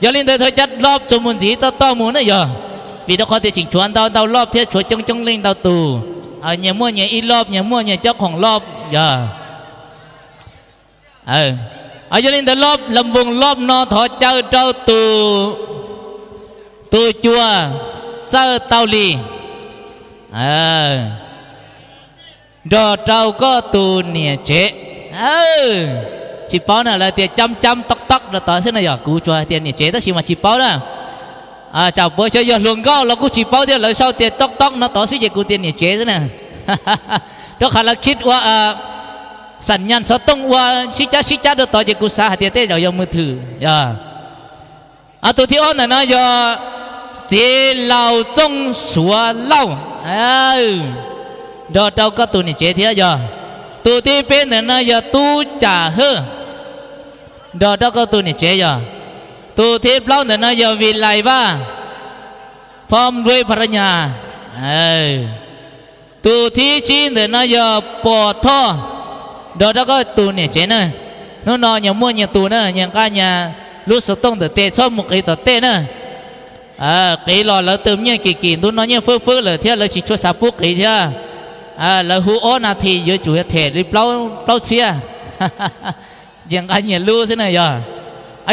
Yog li ntawd thov caw loj txuas mus ntxiv toj toj mus na yog, vim rau qhov tias tseem tshuav ntau ntau loj thiab tshuav coob coob leej ntau tus. Nyias muaj nyias ib loj, nyias muaj nyias cob khoom loj yog. Yog li ntawd loj, las voos loj no thov caw rau tus, tus cuag Txawj Tau Lis nrog rau koj tus niam tsev. Tsis paub na, lawv tias cab cab tob tob rau tod xwb na yog, kuv tsuas hais tias niam tsev tab sis mas tsis paub na. Tsam puas xyov yog hluas nkauj los kuj tsis paub thiab, lawv sau tias tob tob no tod xwb ces kuv tias niam tsev xwb na. Rau qhov lawv khib ua xam nyas xov tooj ua sib cab sib cab rau tod ces kuv xav hais tias tej zaum yog mws thwm yog. Tus thib ob ntawm no yog txiv laus Txooj Suav Lauj, nrog rau koj tus niam tsev thiab yog. Tus thib peb ntawm no yog Tub Cam Hawj, nrog rau koj tus niam tsev yog. Tus thib plaub ntawm no yog Vij Lais Vaj, Phom Nruj Phas Ra Nyas. Tus thib tsib ntawm no yog Pom Thoj, nrog rau koj tus niam tsev na. Hnub no nyias muaj nyias tus na, nyias nqa nyias lub xov tooj ntawm tes txhob mus qiv tom tej na. Qiv los lawv tus nyiaj kim kim, ntu no nyiaj fwb fwb lawm thiab lawv tsis tshua xav pub qiv thiab. Lawv hu ob nas this yuav tsum yog them li plaub txhiab. Nyias nqa nyias lub xwb na yog.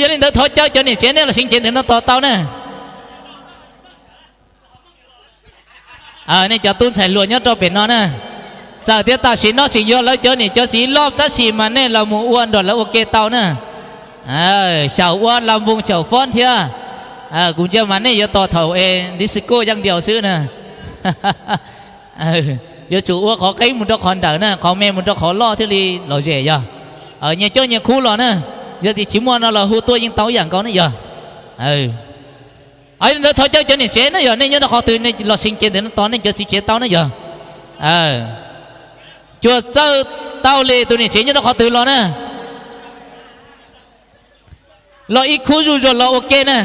Yog li ntawd thov caw cov niam tsev nej los seev cev ntawm no tos tau na. Nej cov tub ntxhais hluas nyob rau pem no na, txawm tias tam sim no tseem yog lawv cov niam cov txiv loj tab sis mas nej los mus ua nrog lawv ua ke tau na. Xyaum ua las voos xyaum fob thiab, kuv ntsia mas nej yuav tos thaum es disco yaj diaus xwb na. Yuav tsum ua qhov qeeb mus rau qhov nrawm na, qhov me mus rau qhov loj thiaj li lom zem yog. Nyias coj nyias khub los na, yog tias tsis muaj no los hu tuaj yeej tau ib yam nkaus ne yog. Li ntawd thov caw cov niam tsev na yog, nej nyob rau qhov twg nej los seev cev ntawm no tos nej cov txiv tsev tau na yog. Cuag Txawj Tau Lis tus niam tsev nyob rau qhov twg los na, los ib khub zuj zus los ua ke na.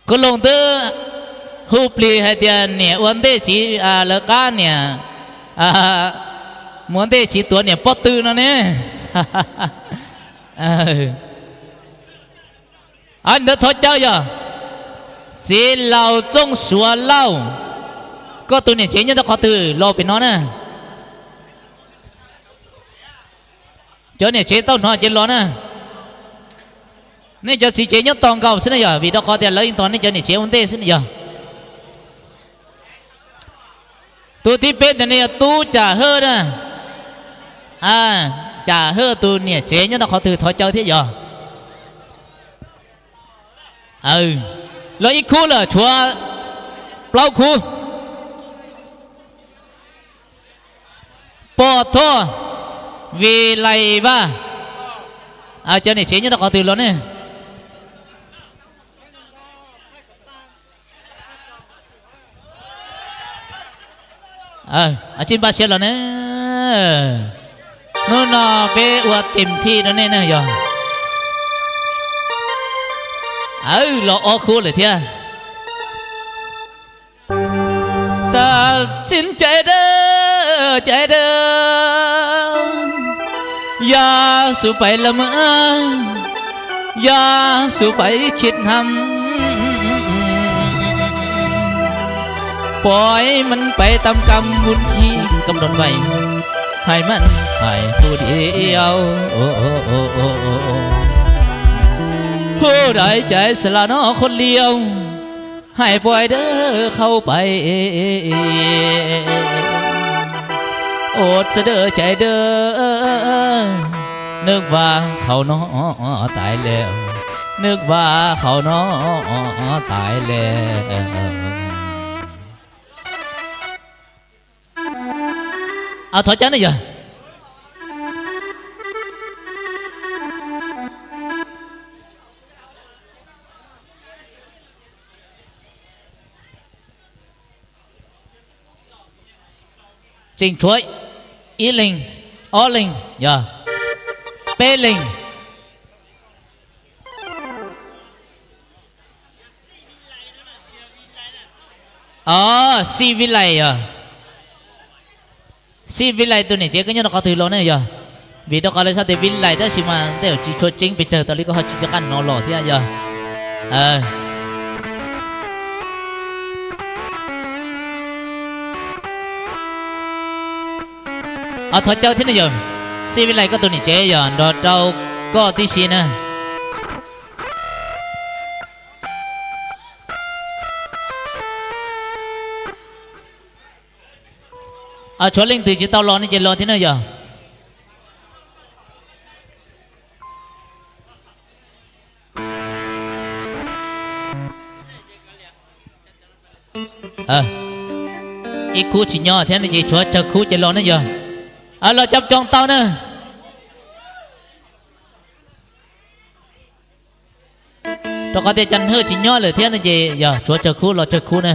Kuv loos twb hu plig hais tias niam ua ntej txiv, lawv qab niam mus ua ntej txiv tuav niam pob tw no ne. Ntawd thov caw yog txiv laus Txooj Suav Lauj, koj tus niam tsev nyob rau qhov twg los pem no na. Cov niam tsev tau hnov ces los na. Nej cov txiv tsev nyob tos nkaus xwb na yog, vim rau qhov tias lawv yeej tos nej cov niam tsev ua ntej xwb na yog. Tus thib peb ntawm no yog Tub Cam Hawj na. Cam Hawj tus niam tsev nyob rau qhov twg thov caw thiab yog. Los ib khub lawm tshuav plaub khub. Pom Thoj, Vij Lais Vaj, cov niam tsev nyob rau qhov twg los ne? Tsis npaj siab los ne. Hnub no peb ua tes thij rau nej na yog. Los ob khub lawm thiab. Tag txin cais dawb cais dawb, yog xub pais los mas, yog xub pais khib hnam, poj mas pais tam kam vun thi kam doon vais, hais mas hais tu diau. Hu dais cais sla no khuv liau, hais poj dawb qhau pais, ua sawv daws cais dawb, nwb vaj qhau no tais lawm, nwb vaj qhau no tais lawm. Thov caw ne yog. Tseem tshuav ib leeg, ob leeg, yog peb leeg. Xij Vij Lais yog. Xij Vij Lais tus niam tsev koj nyob rau qhov twg los ne yog? Vim rau qhov lawv sau tias Vib Lais tab sis mas tej zaum tsis tshua tseeb pes tsawg, tau li koj ho tsis nco qab hnov los thiab yog. Thov caw thiab ne yog, Xib Vib Lais koj tus niam tsev yog nrog rau koj tib si na. Tshuav leej twg tsis tau los ne ces los thiab na yog. Ib khub tsis nyob thiab ne ces tshuav Tsawg Khub ces los ne yog. Los cab coo tau na. Rau qhov tias Cas Hawj tsis nyob lawm thiab ne ces yog tshuav Tsawg Khub los Tsawg Khub na.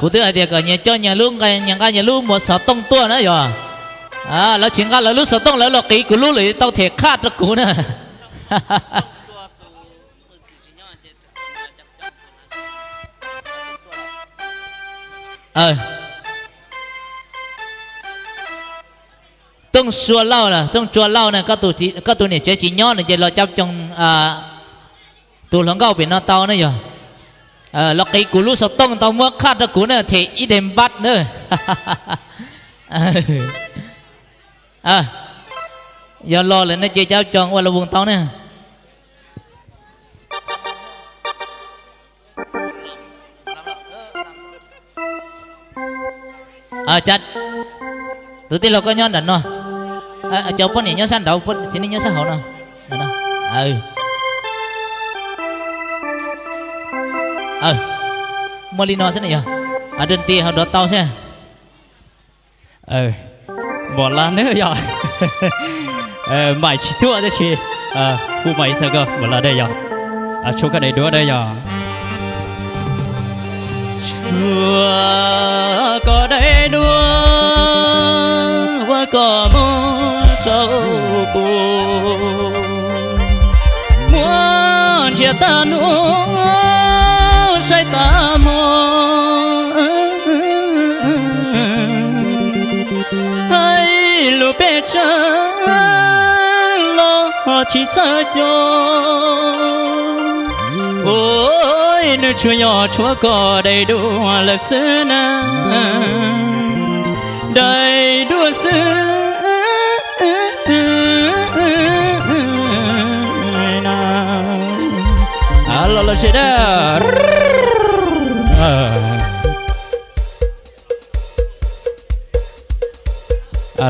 Kuv twb hais tias kom nyias coj nyias lub, nyias nqa nyias lub muas xov tooj tuaj na yog. Lawv tsis nqa lawv lub xov tooj, lawv los qiv kuv lub lawm tau them qhaj rau kuv na. Tooj Sua Lauj, Tooj Sua Lauj na, koj tus niam tsev tsis nyob no ces los cab coo tus hluas nkauj pem no tau na yog. Los qiv kuv lub xov tooj tau muab qhaj rau kuv na, them ib daim npab na. Yog los lawm no ces cab coo ua la voos tau na. Tus tij laug koj nyob nram no, cov poj niam nyob sab nraud, txiv neej nyob sab hauv no. Muaj li no xwb na yog, dab nti ho nrov tau xwb. Npam las ne yog, mais tsis tuaj tab sis hu mais xav koj npam las ne yog, tshuav koj daim duab ne yog. Tshuav koj daim duab uas koj muab rau kuv, muab ntsia tag nub saib tag hmo. Hais lus pes tsawg los tsis txawj co. Ua nws tsuas yog tshuav koj daim duab lawm xwb na, daim duab xwb na. Los los seb da.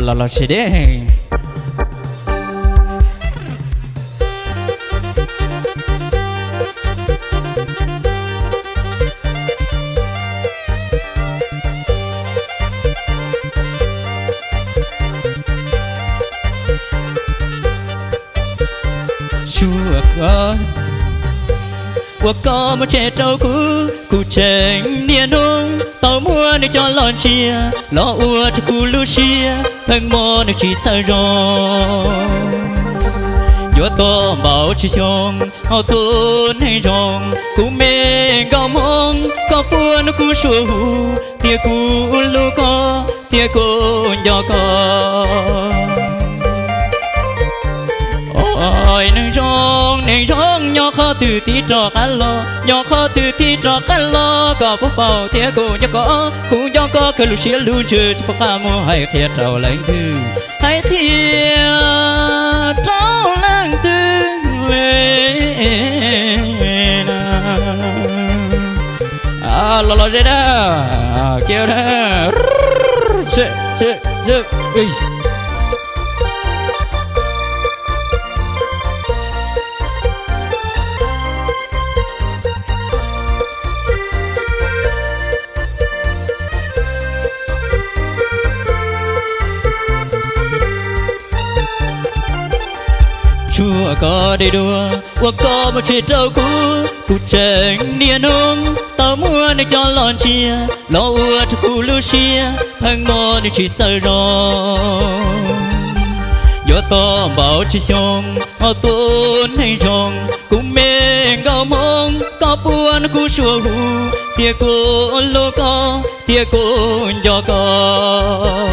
Los los seb da. Tshuav koj uas koj muab tseg rau kuv, kuv tseem niaj hnub tau muab nws coj los ntsia, los ua rau kuv lub siab pheej mob nws tsis txawj zoo. Yuav tau npaum tsib xyoo hauv tus neeg zoo, kuv me nkauj hmoob, koj puas hnov kuv suab hu, tias kuv hlub koj, tias kuv nco koj. Oj neeg zoo, neeg zoo, nyob qhov twg tiv rov qab los, nyob qhov twg tiv rov qab los, koj puas paub tias kuv nco koj, kuv nco koj kawg lub siab lub ntsws tsis pom qab mus hais qhia rau leej twg, hais qhia rau leej twg li na. Los los ze da, kiag da. Tshuav koj daim duab uas koj muab tseg rau kuv, kuv tseem niaj hnub tau muab nws coj los ntsia, los ua rau kuv lub siab pheej mob nws tsis txawj zoo. Yuav tau npaum tsib xyoo, ho tus neeg zoo, kuv me nkauj Hmoob, koj puas hnov kuv suav hu, tias kuv hlub koj, tias kuv nco koj.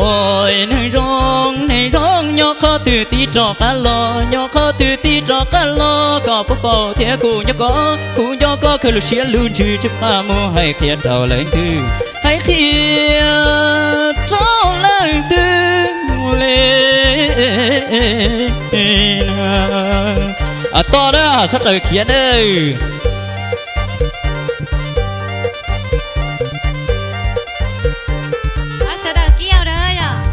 Ua neeg zoo, neeg zoo, nyob qhov twg tib rov qab los, nyob qhov twg tib rov qab los, koj puas paub tias kuv nco koj, kuv nco koj kawg lub siab lub ntsws, tsis pab mus hais qhia rau leej twg, hais qhia rau leej twg li. Tos na, sawv daws khiav nawb. Sawv daws kiag da yom.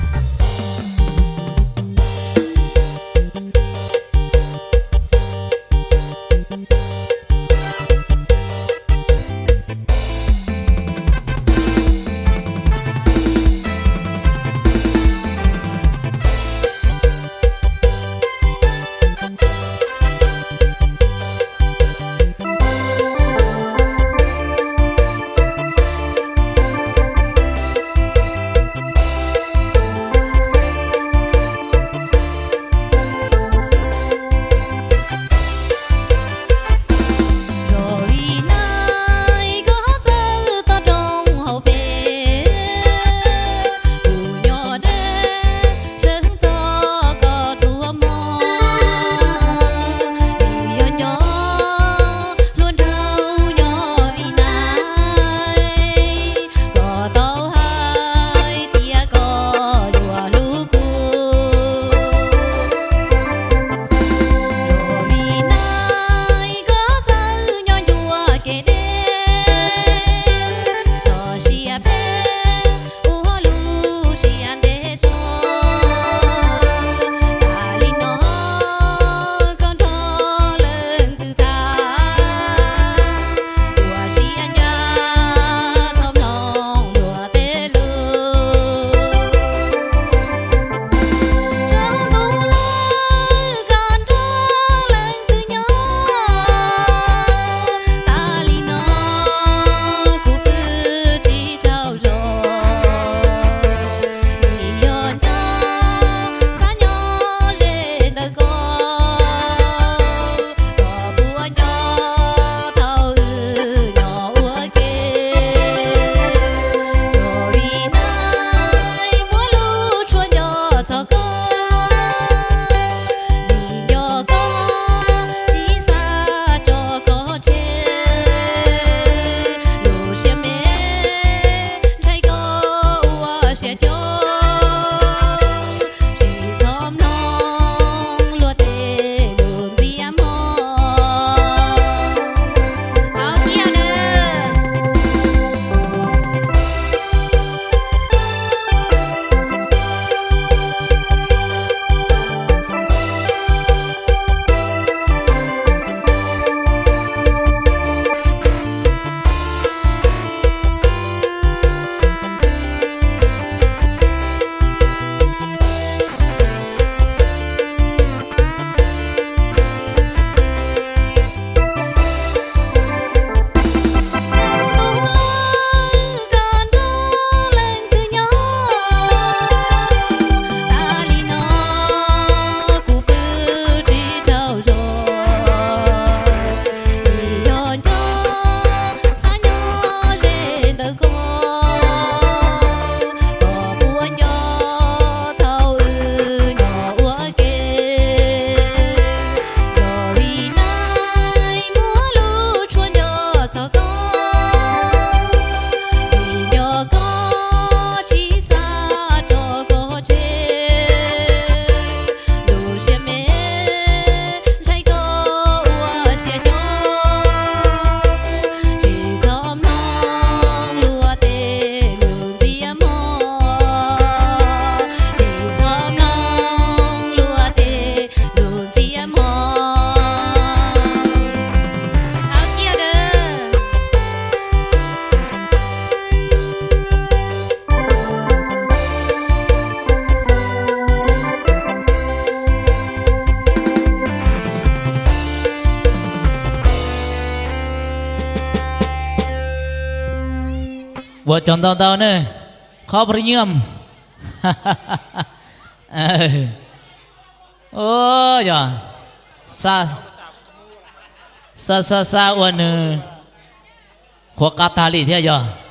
Ua tsaug ntau ntau nawb. Qhov pr nyiam. Yog, xa xa xa ua nws qhuav qab tag li thiab yog.